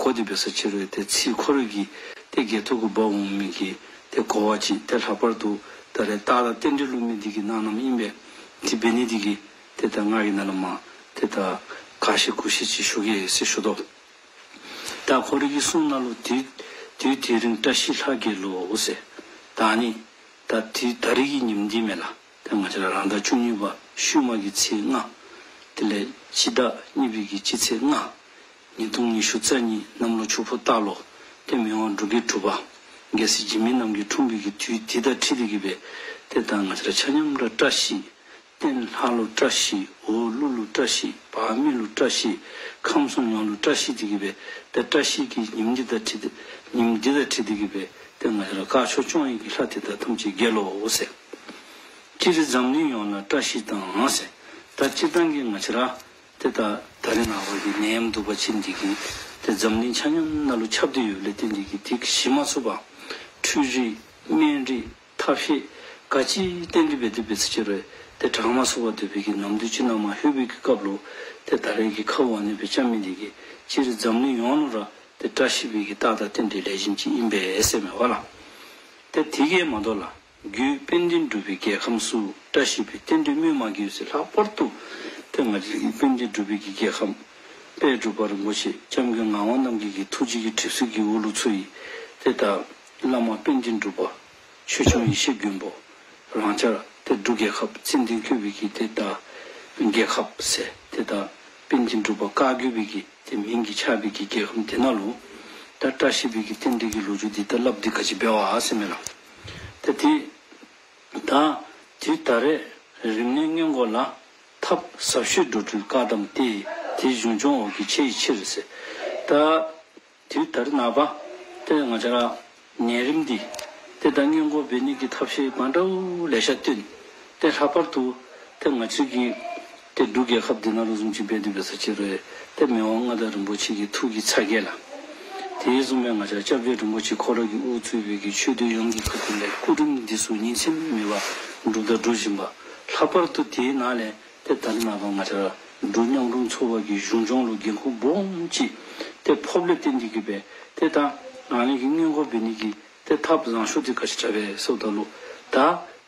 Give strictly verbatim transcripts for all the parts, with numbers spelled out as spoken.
གོ་དེ་འབད་ས་ཅིག་རུང་ཏེ་ཚིག་ཁོ་ར་གི་ཏེ་སྒལ་ཚིགས་གུ་འབག་འོང་མི་གི་ཏེ་གོ་བ་ཅིག་ཏེ་ལྷག་པར་དུ་ད་རེས་རྟགས་དང་རྟེན་འབྲེལ་ལུ་དམིགས་ཏེ་གི་གནང་གནངམ་ཨིན་པས། དེ་འབད་ནི་དེ་གིས་ཏེ་ད་ང་གིས་ནཱ་ལུ་མ་ཏེ་ད་ག་ཤེས་གུ་ཤེས་ཅིག་ཞུ་གེ་ཟེར་ཞུ་དོ། ད་ཁོ་རའི་གི་གསུང་ནང་ལུ་དུས་དུས་དེ་རིང་བཀྲ་ཤིས་ལྷ་རྒྱལ་ལོ་ཟེར། ད་ནི་ད་དུས་ད་རེས་ཀྱི་ཉིནམ་འདི་མས་ལགས། ཏེ་ང་བཅས་ར་རང་ཟླ་བཅུ་གཉིས་པ་ཤུལ་མ་གི་ཚེས་ལྔ། དེ་ལས་སྤྱི་ཟླ་གཉིས་པའི་གི་སྤྱི་ཚེས་ལྔ། ཉིས་སྟོང་ཉི་ཤུ་རྩ་གཉིས་གནམ་ལོ་ཆུ་ཕོ་སྟག་ལོ། ཏེ་མི་དབང་འབྲུག་རྒྱལ་དྲུག་པ་རྒྱལ་སྲས་འཇིགས་མེད་རྣམ་རྒྱལ་འཁྲུངས་པའི་གི་དུས་འདི་དང་འཁྲིལ་ཏེ་གི་སྦེ་ཏེ་ད་ང་བཅས་ར་ཆ་མཉམ་ར་བཀྲ་ཤིས། སྟེང་ལྷ་ལུ་བཀྲ་ཤིས། འོག་ཀླུ་ལུ་བཀྲ་ཤིས། བར་མི་ལུ་བཀྲ་ཤིས། ཁམས་གསུམ་ཡོངས་ལུ་བཀྲ་ཤིས་ཏེ་གི་སྦེ་ཏེ་བཀྲ་ཤིས་ཀྱི་ཉིནམ་འདི་དང་འཁྲིལ་ཏེ་ཉིནམ་འདི་དང་འཁྲིལ་ཏེ་གི་སྦེ་ཏེ་ང་བཅས་ར་དཀར་ཕྱོགས་སྐྱོང་བའི་གི་ལྷ་དེ་དག་ཐམས་ཅད་རྒྱལ་ལོ་ཟེར། སྤྱིར་འཛམ་གླིང་ཡོངས་ལ་བཀྲ་ཤིས་དང་ཟེར། ད་སྤྱིར་བཏང་གི་ང་བཅས་ར་ཏེ་ད་ད་རེས་ནངས་པ་གི་ནད་ཡམས་གདུག་པ་ཅན་འདི་གིས་ཏེ་འཛམ་གླིང་ཆ་མཉམ་ནང་ལུ་ཁྱབ་སྟེ་ཡོདཔ་ལས་བརྟེན་ཏེ་གི་ཏེ་ཞི་མ་ཚུགས་པར་འཕྲུལ་རིག་སྨན་རིག་ཐབས་ཤེས་ག་ཅི་བཏོན་ཏེ་འབད་དེ་འབད་ས་ཅིག་རུང་ཏེ་དྲག་མ་ཚུགས་པར་སྡོད་པའི་གི་ནམ་དུས་ཅིག་ནང་མར་ལྷོད་པའི་གི་སྐབས་ལུ་ཏེ་ད་རེས་ཀྱི་ཁཝ་ཨ་ནི་སྦེ་རྐྱབ་མི་འདི་གིས་སྤྱིར་འཛམ་གླིང་ཡོངས་ལུ་ར་ཏེ་བཀྲ་ཤིས་པའི་གི་རྟགས་དང་རྟེན་འབྲེལ་ལེགས་ཤོམ་ཅིག་ཨིན་པས་ཟེར་མས་པ་ལགས། ཏེ་དེ་གིས་མ་དོ་ལགས། རྒྱུད་དཔལ་ལྡན་འབྲུག་པའི་རྒྱལ་ཁམས་སུ་བཀྲ་ཤིས་པའི་རྟེན་འབྲེལ་སྨོས་མ་དགོས་ཟེར། ལྷག་པར་དུ་ཏེ་ང་བཅས་ཀྱི་དཔལ་ལྡན་འབྲུག་པའི་གི་རྒྱལ་ཁམས་དཔལ་འབྲུག་པ་རིན་པོ་ཆེ་སྐྱབས་མགོན་ངག་དབང་རྣམ་རྒྱལ་གྱི་ཐུགས་རྗེ་གི་གྲིབ་བསིལ་གྱི་འོག་ལུ་ཚུད་པའི་ཏེ་ད་བླ་མ་དཔལ་ལྡན་འབྲུག་པ་ཆོས་སྐྱོང་ཡེ་ཤེས་མགོན་པོ་རང་ཅག་ཏེ་འབྲུག་རྒྱལ་ཁབ་ཙན་དན་བཀོད་པའི་གི་ཏེ་ད་རྒྱལ་ཁབ་ཟེར་ཏེ་ད་དཔལ་ལྡན་འབྲུག་པ་བཀའ་བརྒྱུད་པའི་གི་ཏེ་མིང་གིས་ཆགས་པའི་གི་རྒྱལ་ཁམས་དེ་ནང་ལུ་ད་བཀྲ་ཤིས་པའི་གི་རྟེན་འབྲེལ་གྱི་ལོ་རྒྱུས་འདི་ད་སླབ་སྟེ་ག་ཅི་འབད་བ་ཟེར་མས་ལགས། ཏེ་དེ་ད་དུས་ད་རེས་རིམས་ནད་སྔོན་འགོག་ལ། ཐབས་ཟབ་ཤོས་འགྲོ་འགྲུལ་བཀག་སྡོམ་སྟེ། དེ་གཞུང་སྐྱོང་འོག་གི་ཆེ་ཡི་ཕྱིར་ཟེར། ད་དུས་ད་རེས་ནངས་པ་ཏེ་ང་བཅས་ར་ནད་རིམས་འདི་ཏེ་ད་སྔོན་འགོག་འབད་ནི་གི་ཐབས་ཤེས་མ་འདྲཝ་ལེ་ཤ་བཏོན། ཏེ་ལྷག་པར་དུ་ཏེ་ང་བཅས་ཀྱི་ཏེ་འབྲུག་རྒྱལ་ཁབ་འདི་ནང་ལུ་བཟུམ་ཅིག་འབད་དེ་འབད་ས་ཅིག་རུང་ཏེ་མི་དབང་མངའ་བདག་རིན་པོ་ཆེ་གི་ཐུགས་ཀྱི་ཚ་གྱང་ལགས། དེ་བཟུམ་སྦེ་ང་བཅས་སྐྱབས་རྗེ་རིན་པོ་ཆེ་ཁོ་ར་གིས་དབུ་གཙོས་པའི་གི་ཆོས་སྡེ་ཡོངས་ཀྱི་ཁ་ཐུག་ལས་སྐུ་རིམ་འདི་ཚུ་ཉིན་མཚན་མེད་པར་སྒྲུབ་དང་སྒྲུབ་བཞིན་པ། ལྷག་པར་དུ་དེའི་ནང་ལས་ཏེ་ད་རེས་ནངས་པ་ང་བཅས་ར་འབྲུག་མཉམ་རུབ་ཚོགས་པ་གི་གཞུང་སྐྱོང་ལུ་འགན་ཁུར་སྦོམ་ཅིག་ཏེ་ཕོགཔ་ལས་བརྟེན་ཏེ་གི་སྦེ་ཏེ་ད་ཨ་ནི་གི་སྔོན་འགོག་འབད་ནི་གི་ཏེ་ཐབས་བཟང་ཤོས་འདི་ག་ཅི་འདྲ་བས་ཟེརཝ་ད་ལུ་ད་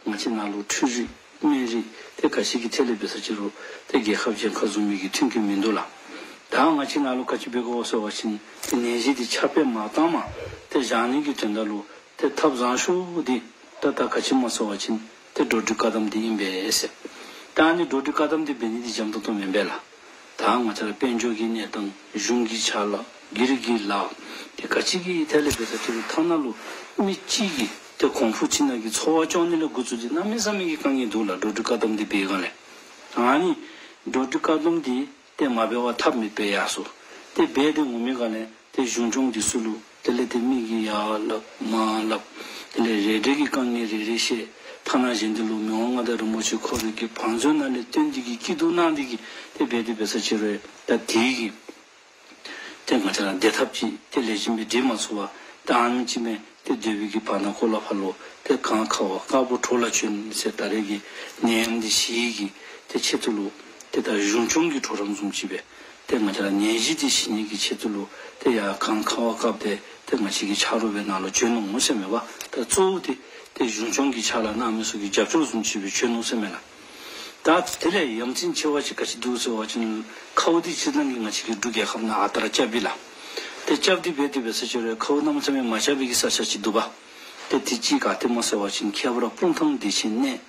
ང་བཅས་ནང་ལུ་འཕྲུལ་རིག་སྨན་རིག་ཏེ་ག་ཅི་གི་ཐད་ལས་འབད་ས་ཅིག་རུང་ཏེ་རྒྱལ་ཁབ་གཞན་ཁར་བཟུམ་མའི་གི་མཐུན་རྐྱེན་མིན་འདུག་ལགས། ད་ང་བཅས་ནང་ལུ་ག་ཅི་འབད་དགོ་ཟེར་བ་ཅིན་ཏེ་ནད་གཞི་འདི་ཁྱབ་སྤེལ་མ་བཏངམ་ཏེ་བཞག་ནི་གི་དོན་དག་ལུ་ཏེ་ཐབས་བཟང་ཤོས་འདི་ད་ད་ག་ཅི་སྨོ་ཟེར་བ་ཅིན་ཏེ་འགྲོ་འགྲུལ་བཀག་སྡོམ་འདི་ཨིན་པས་ཟེར། ད་ཨ་ནི་འགྲོ་འགྲུལ་བཀག་སྡོམ་འདི་འབད་ནི་འདི་འཇམ་ཏོང་ཏོ་མེན་པས་ལགས། ད་ང་བཅས་ར་དཔལ་འབྱོར་གྱི་གནས་སྟངས་གཞུང་གི་ཕྱག་ལཱ་སྒེར་གྱི་ལཱ་ཏེ་ག་ཅི་གི་ཐད་ལས་འབད་ས་ཅིག་རུང་ཐ་ན་ལུ་མི་གཅིག་གིས་ཏེ་གོང་ཕུ་ཅིག་ནང་གི་འཚོ་བ་སྐྱོང་ནི་ལས་འགོ་བཙུགས་ཏེ་གནམ་མེད་ས་མེད་ཀྱི་དཀའ་ངལ་འདུག་ལགས། འགྲོ་འགྲུལ་བཀག་སྡོམ་འདི་འབད་བའི་སྒང་ལས་ཨ་ནི་འགྲོ་འགྲུལ་བཀག་སྡོམ་འདི་ཏེ་མ་འབད་བར་ཐབས་མེདཔ་སྦེ་ཡར་སོང་། ཏེ་འབད་དེ་འོང་མི་སྒང་ལས་ཏེ་གཞུང་སྐྱོང་འདི་ཚུ་ལུ་དེ་ལས་ཏེ་མི་གིས་ཡར་སླབ་མར་སླབ། དེ་ལས་རེ་འདྲེ་གི་དཀའ་ངལ་རེ་རེ་བཤད། ཐ་ན་གཞན་འདི་ལུ་མི་དབང་མངའ་བདག་རིན་པོ་ཆེ་ཁོ་རའི་གི་བང་མཛོད་ནང་ལས་བཏོན་ཏེ་གི་སྐྱིད་སྡུག་གནང་སྟེ་གི་ཏེ་འབད་དེ་འབད་ས་ཅིག་རུང་ད་དེ་གིས་ཏེ་ང་བཅས་ར་བདེ་ཐབས་ཅིག་ཏེ་ལེགས་ཤོམ་སྦེ་སྒྲིག་མ་ཚུགས་པར་ད་ཨ་ནེམ་ཅིག་སྦེ་ཏེ་སྡོད་པའི་གི་བར་ན་ཁོ་ལ་ཕར་ལུ་ཏེ་གངས་ཁ་བ་དཀར་པོ་གྲོ་ལ་བྱོན་ཟེར་ད་རེས་ཀྱི་ནད་ཡམས་འདི་ཞི་ཡི་གི་ཏེ་ཆེད་དུ་ལུ་ཏེ་ད་གཞུང་སྐྱོང་གི་གྲོགས་རམ་བཟུམ་ཅིག་སྦེ་ཏེ་ང་བཅས་ར་ནད་གཞི་འདི་ཞི་ནི་གི་ཆེད་དུ་ལུ་ཏེ་ཡར་གངས་ཁ་བ་བཀབ་སྟེ་ཏེ་ང་བཅས་ཀྱི་ཕྱག་རོགས་སྦེ་ནཱ་ལུ་བྱོན་ནུག་ཟེར་མས་པ། ད་གཙོ་བོ་འདི་ཏེ་གཞུང་སྐྱོང་གི་ཕྱག་ལཱ་གནང་མི་ཚུ་གི་རྒྱབ་སྐྱོར་བཟུམ་ཅིག་སྦེ་བྱོན་ནུག་ཟེར་མས་ལགས། ད་དེ་ལས་ཡ་མཚན་ཆེ་བ་ཅིག་ག་ཅི་འདུག་ཟེར་བ་ཅིན་ཁཝ་འདི་སྤྱིར་བཏང་གི་ང་བཅས་ཀྱི་འབྲུག་རྒྱལ་ཁབ་ནང་ཨ་རྟག་ར་རྐྱབ་ཨིན་ལགས། ཏེ་རྐྱབ་སྟེ་འབད་དེ་འབད་ས་ཅིག་རུང་ཁཝ་གནམ་མེད་ས་མེད་མ་རྐྱབ་པའི་གི་ས་ཆ་ཅིག་འདུག་པ། ཏེ་དེ་ཅིག་ག་ཏེ་སྨོ་ཟེར་བ་ཅིན་ཁྱད་པར་སྤུངས་ཐང་བདེ་ཆེན་གནས།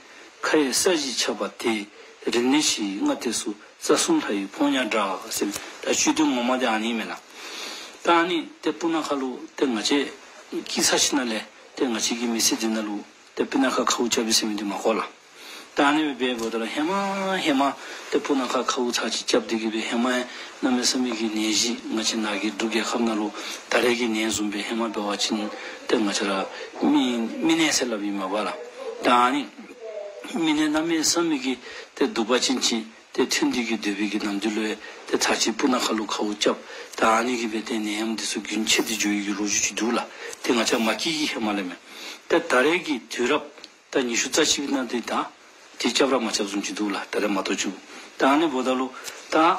ཁ་ཡི་ས་གཞི་ཆགས་པ་དེ། རིམས་ནད་ཞི་ཡི་སྔ་ལྟས་སུ། རྩ་གསུམ་ལྷ་ཡི་ཕོ་ཉ་འདྲ་ཟེར། ད་བཅུད་དོན་ངོ་མ་འདི་ཨ་ནི་མས་ལགས། ད་ཨ་ནི་ཏེ་སྤུ་ན་ཁ་ལུ་ཏེ་ང་བཅས་སྐྱེས་ཚར་ཞིནམ་ལས་ཏེ་ང་བཅས་ཀྱི་མི་ཚེ་འདི་ནང་ལུ་ཏེ་སྤུ་ན་ཁ་ཁཝ་རྐྱབ་པས་ཟེར་མི་འདི་མ་གོ་ལགས། ད་ཨ་ནི་སྦེ་འབདཝ་ད་ལུ་ཧེ་མ་ཧེ་མ་ཏེ་སྤུ་ན་ཁ་ཁཝ་ཚར་ཅིག་རྐྱབ་སྟེ་གི་སྦེ་ཧེ་མ་ཡང་གནམ་མེད་ས་མེད་ཀྱི་ནད་གཞི་ང་བཅས་ནཱ་གི་འབྲུག་རྒྱལ་ཁབ་ནང་ལུ་ད་རེས་ཀྱི་ནད་བཟུམ་སྦེ་ཧེ་མ་འབད་བ་ཅིན་ཏེ་ང་བཅས་ར་མི་མི་ནད་ཟེར་སླབ་ཨིན་མས་པ་ལགས། ད་ཨ་ནི་མི་ནད་གནམ་མེད་ས་མེད་ཀྱི་ཏེ་གདུག་པ་ཅན་ཅིག་ཏེ་ཐོན་ཏེ་གི་སྡོད་པའི་གི་ནམ་དུས་ལུ་ཡང་ཏེ་ཚར་ཅིག་སྤུ་ན་ཁ་ལུ་ཁཝ་རྐྱབ། ད་ཨ་ནི་གིས་སྦེ་ཏེ་ནད་ཡམས་འདི་ཚུ་རྒྱུན་ཆད་དེ་འགྱོ་ཡི་གི་ལོ་རྒྱུས་ཅིག་འདུག་ལགས། ཏེ་ང་བཅས་མ་སྐྱེས་ཀྱི་ཧེ་མ་ལས་མས། ཏེ་ད་རེས་ཀྱི་དུས་རབས་ད་ཉི་ཤུ་རྩ་གཅིག་ནང་འདི་ད་ཏེ་རྐྱབ་ར་མ་རྐྱབ་བཟུམ་ཅིག་འདུག་ལགས། ད་རེས་མ་གཏོགས་ཅིག། ད་ཨ་ནི་འབདཝ་ད་ལུ་ད་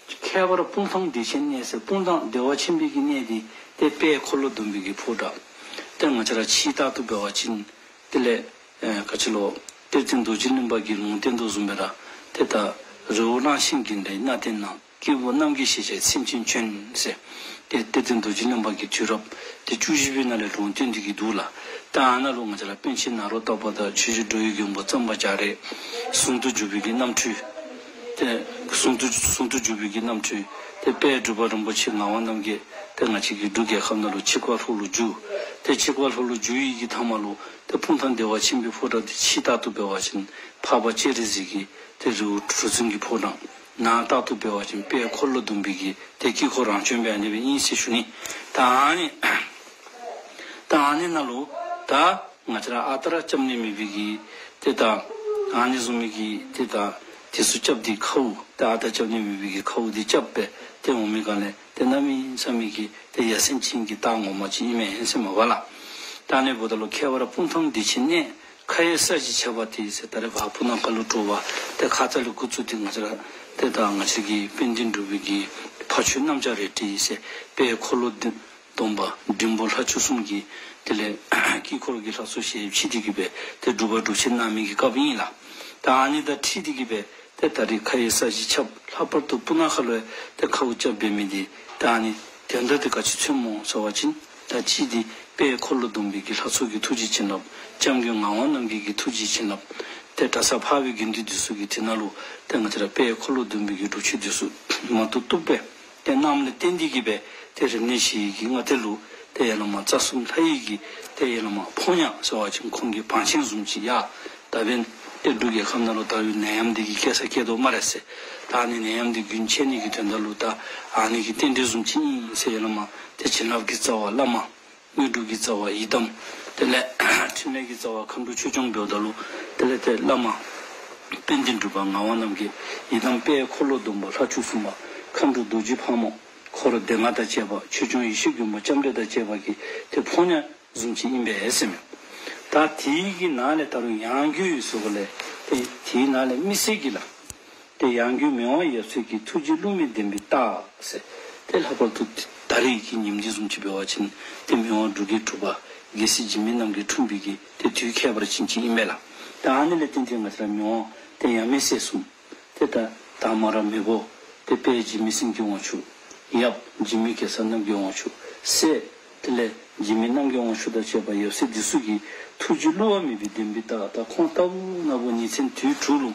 ཁྱད་པར་སྤུངས་ཐང་བདེ་ཆེན་གནས་ཟེར། སྤུངས་ཐང་བདེ་བ་ཆེན་པོའི་གི་གནས་འདི་ཏེ་དཔལ་འཁོར་ལོ་སྡོམ་པའི་གི་ཕོ་བྲང་། ཏེ་ང་བཅས་ར་ཕྱི་ལྟར་དུ་འབད་བ་ཅིན་དེ་ལས་ཨེ་ག་ཅི་ལོ། གཏེར་སྟོན་རྡོ་རྗེ་གླིང་པ་གིས་ལུང་བསྟན་དོ་བཟུམ་སྦེ་ར་ཏེ་ད་རི་བོ་གླང་ཆེན་གྱི་འདྲའི་སྣ་སྟེང་ན། སྐྱེས་བུ་རྣམ་རྒྱལ་ཞེས་བྱའི་སེམས་ཅན་བྱོན་ཟེར། ཏེ་གཏེར་སྟོན་རྡོ་རྗེ་གླིང་པ་གིས་དུས་རབས་ཏེ་བཅུ་བཞི་པའི་ནང་ལས་ལུང་བསྟན་ཏེ་གི་འདུག་ལགས། ད་ཨ་ནཱ་ལུ་ང་བཅས་ར་པཎ་ཆེན་ནཱ་རོ་ཏ་པ་དང་ཆོས་རྗེ་འགྲོ་བའི་མགོན་པོ་གཙང་པ་རྒྱ་རས་ཟུང་དུ་འཇུག་པའི་གི་རྣམ་འཕྲུལ། ཏེ་ཟུང་དུ་ཟུང་དུ་འཇུག་པའི་གི་རྣམ་འཕྲུལ། ཏེ་དཔལ་འབྲུག་པ་རིན་པོ་ཆེ་ངག་དབང་རྣམ་རྒྱལ་ཏེ་ང་བཅས་ཀྱི་འབྲུག་རྒྱལ་ཁབ་ནང་ལུ་ཆིབས་ཁ་ལྷོ་ལུ་བསྒྱུར། ཏེ་ཆིབས་ཁ་ལྷོ་ལུ་བསྒྱུར་བའི་གི་མཐའ་མ་ལུ་ཏེ་སྤུངས་ཐང་བདེ་བ་ཆེན་པོའི་ཕོ་བྲང་འདི་ཕྱི་ལྟར་དུ་འབད་བ་ཅིན་འཕགས་པ་སྤྱན་རས་གཟིགས་ཀྱི་ཏེ་རི་བོ་གྲུ་འཛིན་གྱི་ཕོ་བྲང་། ནང་ལྟར་དུ་འབད་བ་ཅིན་དཔལ་འཁོར་ལོ་སྡོམ་པའི་གི་ཏེ་དཀྱིལ་འཁོར་རང་བྱོན་སྦེ་ཨ་ནི་སྦེ་ཨིན་ཟེར་ཞུ་ནི། ད་ཨ་ནི་ད་ཨ་ནི་ནང་ལུ་ད་ང་བཅས་ར་ཨ་རྟག་ར་རྐྱབ་ནི་མེད་པའི་གི་ཏེ་ད་ཨ་ནི་བཟུམ་མའི་གི་ཏེ་ད་དེ་ཚུ་རྐྱབ་སྟེ་ཁཝ་ད་ཨ་རྟག་རྐྱབ་ནི་མེད་པའི་གི་ཁཝ་འདི་རྐྱབ་སྦེ་ཏེ་འོང་མི་ག་ལས་ཏེ་གནམ་མེད་ས་མེད་ཀྱི་ཏེ་ཡ་མཚན་ཅན་གྱི་རྟགས་ངོ་མ་ཅིག་ཨིན་མས་ཟེར་མས་པ་ལགས། ད་ཨ་ནི་འབདཝ་ད་ལུ་ཁྱད་པར་སྤུངས་ཐང་བདེ་ཆེན་གནས། མཁའ་ཡི་ས་གཞི་ཁྱབ་པ་དེ་ཟེར། ད་རེས་ཕར་སྤུ་ན་ཁ་ལུ་འགྲོ་བ་ཏེ་ཁ་ཙ་ལས་འགོ་བཙུགས་ཏེ་ང་བཅས་ར་ཏེ་ད་ང་བཅས་ཀྱི་དཔལ་ལྡན་འབྲུག་པའི་གི་ཕ་ཆོས་གནམ་ལྕགས་རལ་གྲི་ཟེར། དཔལ་འཁོར་ལོ་སྡོམ་པ་འབྲིང་པོ་ལྷ་བཅུ་གསུམ་གྱི་དེ་ལས་དཀྱིལ་འཁོར་གྱི་ལྷ་ཚོགས་ཞལ་ཕྱེ་སྟེ་གི་སྦེ་ཏེ་སྒྲུབ་པ་སྒྲུབ་ཆེན་གནང་མི་གི་སྐབས་ཨིན་ལགས། ད་ཨ་ནི་དང་འཁྲིལ་ཏེ་གི་སྦེ་ཏེ་ད་རེས་མཁའ་ཡི་ས་གཞི་ཁྱབ། ལྷག་པར་དུ་སྤུ་ན་ཁ་ལུ་ཡང་ཏེ་ཁཝ་རྐྱབ་འབད་མི་འདི་ད་ཨ་ནི་དོན་དག་འདི་ག་ཅི་མཚོན་སྨོ་ཟེར་བ་ཅིན་ད་གཅིག་འདི་དཔལ་འཁོར་ལོ་སྡོམ་པའི་གི་ལྷ་ཚོགས་ཀྱི་ཐུགས་རྗེ་བྱིན་རླབས། སྐྱབས་མགོན་ངག་དབང་རྣམ་རྒྱལ་གྱི་ཐུགས་རྗེ་བྱིན་རླབས། ཏེ་གྲྭ་ཚང་འཕགས་པའི་དགེ་འདུན་འདི་ཚུ་གིས་དེ་ནང་ལུ་ཏེ་ང་བཅས་ར་དཔལ་འཁོར་ལོ་སྡོམ་པའི་གི་སྒྲུབ་མཆོད་འདི་ཚུ་མ་ཏོག་ཏོ་སྦེ་ཏེ་གནངམ་ལས་བརྟེན་ཏེ་གི་སྦེ་ཏེ་རིམས་ནད་ཞི་བའི་གི་སྔ་ལྟས་ལུ་ཏེ་ཡ་ལ་མ་རྩ་གསུམ་ལྷ་ཡི་གི་ཏེ་ཡ་ལ་མ་ཕོ་ཉ་ཟེར་བ་ཅིན་ཁོང་གི་བང་ཆེན་བཟུམ་ཅིག་ཡ། ད་འབདན་ཏེ་འབྲུག་རྒྱལ་ཁབ་ནང་ལུ་ད་རུང་ནད་ཡམས་འདི་གིས་སྐྱེ་ས་སྐྱེ་དོ་སྨ་རེ་ཟེར། ད་ཨ་ནི་ནད་ཡམས་འདི་རྒྱུན་ཆད་ནི་གི་དོན་དག་ལུ་ད་ཨ་ནི་གི་རྟེན་འབྲེལ་བཟུམ་ཅིག་ཨིན་ཟེར། ཡ་ལ་མ་ཏེ་བྱིན་རླབས་ཀྱི་རྩ་བ་བླ་མ། དངོས་གྲུབ་ཀྱི་རྩ་བ་ཡི་དམ། དེ་ལས་འཕྲིན་ལས་ཀྱི་རྩ་བ་མཁའ་འགྲོ་ཆོས་སྐྱོང་འབདཝ་ད་ལུ་དེ་ལས་ཏེ་བླ་མ་དཔལ་ལྡན་འབྲུག་པ་ངག་དབང་རྣམ་རྒྱལ། ཡི་དམ་དཔལ་འཁོར་ལོ་སྡོམ་པ་ལྷ་བཅུ་གསུམ་པ། མཁའ་འགྲོ་རྡོ་རྗེ་ཕག་མོ། འཁོར་སྡེ་ལྔ་དང་བཅས་པ། ཆོས་སྐྱོང་ཡེ་ཤེས་མགོན་པོ་ལྕམ་དྲལ་དང་བཅས་པ་གི་ཏེ་ཕོ་ཉ་བཟུམ་ཅིག་ཨིན་པས་ཟེར་མས། ད་དེའི་གི་ནང་ལས་ད་རུང་ཡང་སྒོས་ཡོད་ཟེར་གོ་ལས་ཏེ་དེའི་ནང་ལས་དམིགས་བསལ་གྱི་ལགས། ཏེ་ཡང་སྒོས་མི་དབང་ཡབ་སྲས་ཀྱི་ཐུགས་རྗེ་བསླུ་མེད་བདེན་པའི་རྟགས་ཟེར། ཏེ་ལྷག་པར་དུ་ད་རེས་ཀྱི་ཉིནམ་འདི་བཟུམ་ཅིག་འབད་བ་ཅིན་ཏེ་མི་དབང་འབྲུག་རྒྱལ་དྲུག་པ་རྒྱལ་སྲས་འཇིགས་མེད་རྣམ་རྒྱལ་འཁྲུངས་པའི་གི་ཏེ་དུས་ཁྱད་པར་ཅན་ཅིག་ཨིན་མས་ལགས། ད་ཨ་ནི་ལས་བརྟེན་ཏེ་ང་བཅས་ར་མི་དབང་ཏེ་ཡབ་མེས་སྲས་གསུམ། ཏེ་ད་དང་མ་ར་མེས་པོ་ཏེ་དཔལ་འཇིགས་མེད་སེང་གེ་དབང་ཕྱུག། ཡབ་འཇིགས་མེད་གེ་སར་རྣམ་རྒྱལ་དབང་ཕྱུག། སྲས་དེ་ལས་འཇིགས་མེད་རྣམ་རྒྱལ་དབང་ཕྱུག་དང་བཅས་པ་ཡབ་སྲས་འདི་ཚུ་གི་ཐུགས་རྗེ་བསླུ་བ་མེད་པའི་བདེན་པའི་རྟགས། ད་ཁོང་ལྟ་བུ་ན་བུ་ཉིན་མཚན་དུས་དྲུག་ལུ་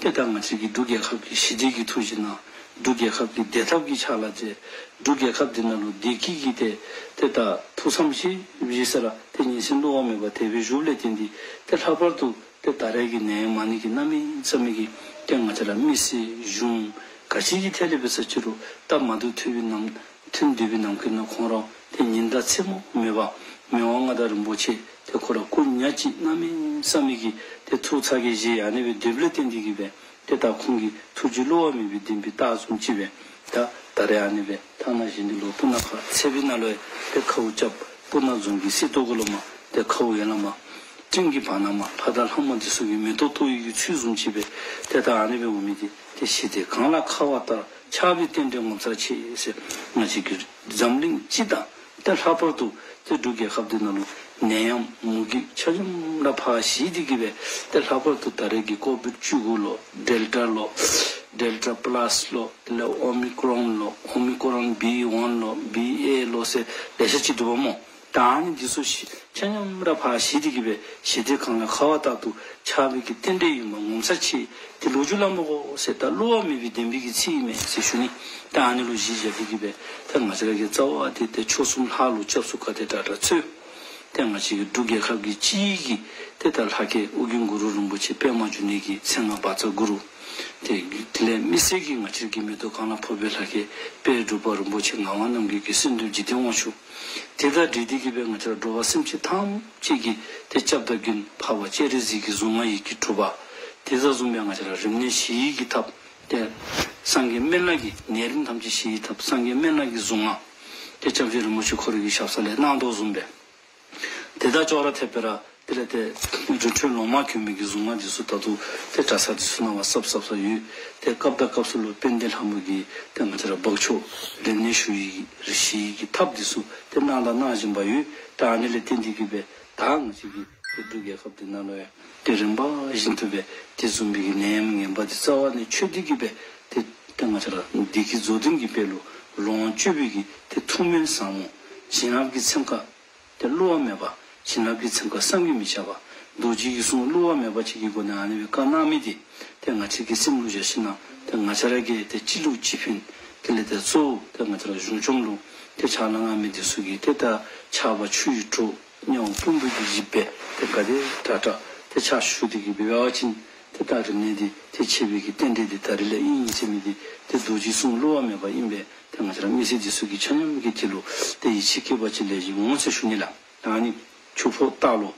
ཏེ་ད་ང་བཅས་ཀྱི་འབྲུག་རྒྱལ་ཁབ་ཀྱི་ཞི་བདེ་གི་ཐུགས་རྗེ་གནང་། འབྲུག་རྒྱལ་ཁབ་ཀྱི་བདེ་ཐབས་ཀྱི་ཕྱག་ལཱ་མཛད། འབྲུག་རྒྱལ་ཁབ་འདི་ནང་ལུ་བདེ་སྐྱིད་ཀྱི་ཏེ་ཏེ་ད་ཐུགས་བསམ་བཞེས་བཞེས་ས་ར་ཏེ་ཉིན་མཚན་བསླུ་བ་མེད་པར་དེ་སྦེ་བཞུགསཔ་ལས་བརྟེན་ཏེ་ཏེ་ལྷག་པར་དུ་ཏེ་ད་རེས་ཀྱི་ནད་མ་ཎི་གི་གནམ་མེད་ས་མེད་ཀྱི་ཏེ་ང་བཅས་ར་མི་སེར་གཞུང་ག་ཅི་གི་ཐད་ལས་འབད་ས་ཅི་རུང་སྟབས་མ་བདེཝ་ཐོན་པའི་ནམ་ཐོན་སྡོད་པའི་ནམ་མཁའི་ནང་ཁོང་ར་ཏེ་ཉིན་དང་མཚན་མོ་མེད་པར་མི་དབང་མངའ་བདག་རིན་པོ་ཆེ་ཏེ་ཁོ་ར་སྐུ་ཉག་གཅིག་གནམ་མེད་ས་མེད་ཀྱི་ཏེ་ཐུགས་ཚ་གྱང་བཞེས་ཨ་ནི་སྦེ་སྡོདཔ་ལས་བརྟེན་ཏེ་གི་སྦེ་ཏེ་ད་ཁོང་གི་ཐུགས་རྗེ་བསླུ་བ་མེད་པའི་བདེན་པའི་རྟགས་བཟུམ་ཅིག་སྦེ་ད་ད་རེས་ཨ་ནི་སྦེ་ཐ་ན་གཞན་འདི་ལུ་སྤུ་ན་ཁ་ཚེ་བི་ན་ལུ་ཡང་ཏེ་ཁཝ་རྐྱབ། སྤུ་ན་རྫོང་གི་སྲིད་ཏོག་གུ་ལུ་མ་ཏེ་ཁཝ་ཡ་ལ་མ་སྤྲིན་གྱི་བར་ན་མ་ལྷ་དང་ལྷ་མོ་འདི་ཚུ་གིས་མེ་ཏོག་གཏོར་བའི་གི་ཚུལ་བཟུམ་ཅིག་སྦེ་ཏེ་ད་ཨ་ནི་སྦེ་འོང་མི་འདི་ཏེ་ཞི་བདེ་གངས་ལ་ཁ་བ་ལྟར། ཆགས་པའི་རྟེན་འབྲེལ་ངོ་མཚར་ཆེ་ཟེར། ང་བཅས་ཀྱི་འཛམ་གླིང་སྤྱི་དང་ཏེ་ལྷག་པར་དུ་ཏེ་འབྲུག་རྒྱལ་ཁབ་འདི་ནང་ལུ་ནད་ཡམས་མུ་གེ་ཆ་མཉམ་ར་ཕར་ཞི་སྟེ་གི་སྦེ་ཏེ་ལྷག་པར་དུ་ད་རེས་ཀྱི་ཀོ་བིཌ་བཅུ་དགུ་ལོ་ཌེལ་ཊ་ལོ་ཌེལ་ཊ་པ་ལཱསི་ལོ་དེ་ལས་ཨོ་མི་ཀྲོན་ལོ་ཨོ་མི་ཀྲོན་བི་ཝན་ལོ་བི་ཨེ་ལོ་ཟེར་ལེ་ཤ་ཅིག་འདུག་པ་སྨོ། ད་ཨ་ནི་འདི་ཚུ་ཞི་ཆ་མཉམ་ར་ཕར་ཞི་སྟེ་གི་སྦེ་ཞི་བདེ་གངས་ལ་ཁ་བ་ལྟར་དུ་ཆགས་པའི་གི་རྟེན་འབྲེལ་ཡིན་པ་ངོ་མཚར་ཆེ། ཏེ་ལོ་རྒྱུས་སླབ་མི་དགོ་ཟེར། ད་བསླུ་བ་མེད་པའི་བདེན་པའི་གི་ཚིག་ཨིན་མས་ཟེར་ཞུ་ནི། ད་ཨ་ནི་ལུ་གཞི་བཞག་སྟེ་གི་སྦེ་ད་ང་བཅས་ར་གི་རྩ་བ་འདི་ཏེ་མཆོག་གསུམ་ལྷ་ལུ་སྐྱབས་སུ་བཀའ་དྲིན་དྲག་དྲག་སྩོལ། ཏེ་ང་བཅས་ཀྱི་འབྲུག་རྒྱལ་ཁབ་ཀྱི་སྤྱི་གི་ཏེ་ད་ལྷ་སྐལ་ཨོ་རྒྱན་གུ་རུ་རིན་པོ་ཆེ་པདྨ་འབྱུང་གནས་ཀྱི་མཚན་སྔགས་བཛྲ་གུ་རུ། ཏེ་དེ་ལས་དམིགས་བསལ་གྱིས་ང་བཅས་ཀྱི་མེ་ཏོག་གང་ལ་ཕོག་པའི་ལྷ་སྐལ་དཔལ་འབྲུག་པ་རིན་པོ་ཆེ་ངག་དབང་རྣམ་རྒྱལ་གྱི་གསོལ་འདེབས་འཇིག་རྟེན་དབང་ཕྱུག། དེ་དང་འབྲེལ་ཏེ་གི་སྦེ་ང་བཅས་ར་འགྲོ་བ་སེམས་ཅན་ཐམས་ཅད་ཀྱི་ཏེ་སྐྱབས་དང་མགོན་འཕགས་པ་སྤྱན་རས་གཟིགས་ཀྱི་གཟུངས་སྔགས་ཡི་གེ་དྲུག་པ། དེ་དང་བཟུམ་སྦེ་ང་བཅས་ར་རིམས་ནད་ཞི་བའི་གི་ཐབས་ཏེ་སངས་རྒྱས་སྨན་བླ་གི་ནད་རིམས་ཐམས་ཅད་ཞི་བའི་ཐབས་སངས་རྒྱས་སྨན་བླ་གི་གཟུངས་སྔགས་ཏེ་སྐྱབས་རྗེ་རིན་པོ་ཆེ་ཁོ་རའི་གི་ཞབས་ས་ལས་གནང་དོ་བཟུམ་སྦེ། དེ་དང་ཅོག་ར་འཐདཔ་སྦེ་ར་ དེ་ལས་ཏེ་རི་ཁྲོད་ལོ་མ་གྱོན་མི་གི་གཟུངས་སྔགས་འདི་ཚུ་ད་ལྟོ་ཏེ་གྲྭ་ས་འདི་ཚུ་ནང་ལུ་གསརཔ་གསརཔ་ཡོད། ཏེ་སྐབས་དང་སྐབས་སུ་ལུ་དཔལ་ལྡན་ལྷ་མོ་གི་ཏེ་ང་བཅས་ར་འབག་ཆོག་རིམས་ནད་ཞུ་ཡི་རི་ཞི་ཡི་གི་ཐབས་འདི་ཚུ་ཏེ་གནང་དང་གནང་བཞིན་པ་ཡོད། ད་ཨ་ནི་ལས་བརྟེན་ཏེ་གིས་སྦེ་ད་ང་བཅས་ཀྱི་ཏེ་འབྲུག་རྒྱལ་ཁབ་འདི་ནང་ལུ་ཡང་ཏེ་རིམ་པ་བཞིན་དུ་སྦེ་དེ་བཟུམ་མའི་གི་ནད་ཡམས་ངན་པ་འདི་རྩ་བ་ནས་ཆོད་དེ་གིས་སྦེ་ཏེ་ཏེ་ང་བཅས་ར་བདེ་སྐྱིད་རྫོགས་ལྡན་གྱི་དཔལ་ལུ་ལོངས་སྤྱོད་པའི་གི་ཏེ་ཐུགས་སྨོན་བཟང་མོ་བྱིན་རླབས་ཀྱི་ཚན་ཁ་ཏེ་བསླུ་བ་མེད་པ་བྱིན་རླབས་ཀྱི་ཚན་ཁ་བསམ་གྱིས་མི་ཁྱབ་པ་རྡོ་རྗེ་གི་གསུང་བསླུ་བ་མེད་པ་ཅིག་གི་སྒོ་ནས་ཨ་ནི་སྦེ་བཀའ་གནང་མི་འདི་ཏེ་ང་བཅས་ཀྱི་སེམས་ལུ་བཞག་ཞིན་ན་ཏེ་ང་བཅས་ར་གིས་ཏེ་གཅིག་ལུ་གཅིག་ཕན། དེ་ལས་ཏེ་གཙོ་བོ་ཏེ་ང་བཅས་ར་གཞུང་སྐྱོང་ལུ་ཏེ་ཕྱག་ལཱ་གནང་མི་འདི་ཚུ་གིས་ཏེ་ད་ཆརཔ་ཆུ་ཡི་དྲོད་དམྱལ་བ་ཕུང་པོ་གི་གཞི་སྦེ་ཏེ་ག་དེ་དྲག་དྲག་ཏེ་ཕྱག་ཞུ་སྟེ་གིས་འབད་བ་ཅིན་ཏེ་ད་རིམས་ནད་འདི་ཏེ་ཆད་པའི་གི་རྟེན་འབྲེལ་འདི་ད་རིས་ལས་ཨིན་ཨིན་ཟེར་མི་འདི་ཏེ་རྡོ་རྗེའི་གསུང་བསླུ་བ་མེད་པ་ཨིན་པས། ཏེ་ང་བཅས་ར་མི་སེར་འདི་ཚུ་གིས་ཆ་མཉམ་གྱིས་དེ་ལུ་ཏེ་ཡིད་ཆེས་བསྐྱེད་པ་ཅིན་ལེགས་ཤོམ་འོང་ཟེར་ཞུ་ནི་ལགས། ཨ་ནི་ཆུ་ཕོ་སྟག་ལོ་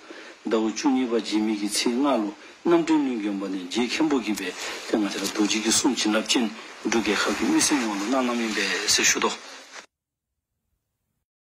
ཟླཝ་བཅུ་གཉིས་པ་རྗེས་མའི་གི་ཚེས་ལྔ་ལུ་རྣམ་འདྲེན་གླིང་དགོན་པ་ནས་རྗེ་མཁན་པོ་གིས་སྦེ་ཏེ་ང་བཅས་ར་རྡོ་རྗེ་གི་གསུང་བྱིན་རླབས་ཅན་འབྲུག་རྒྱལ་ཁབ་ཀྱི་མི་སེར་ཡོངས་ལུ་གནང་གནངམ་ཨིན་པས་ཟེར་ཞུ་དོ།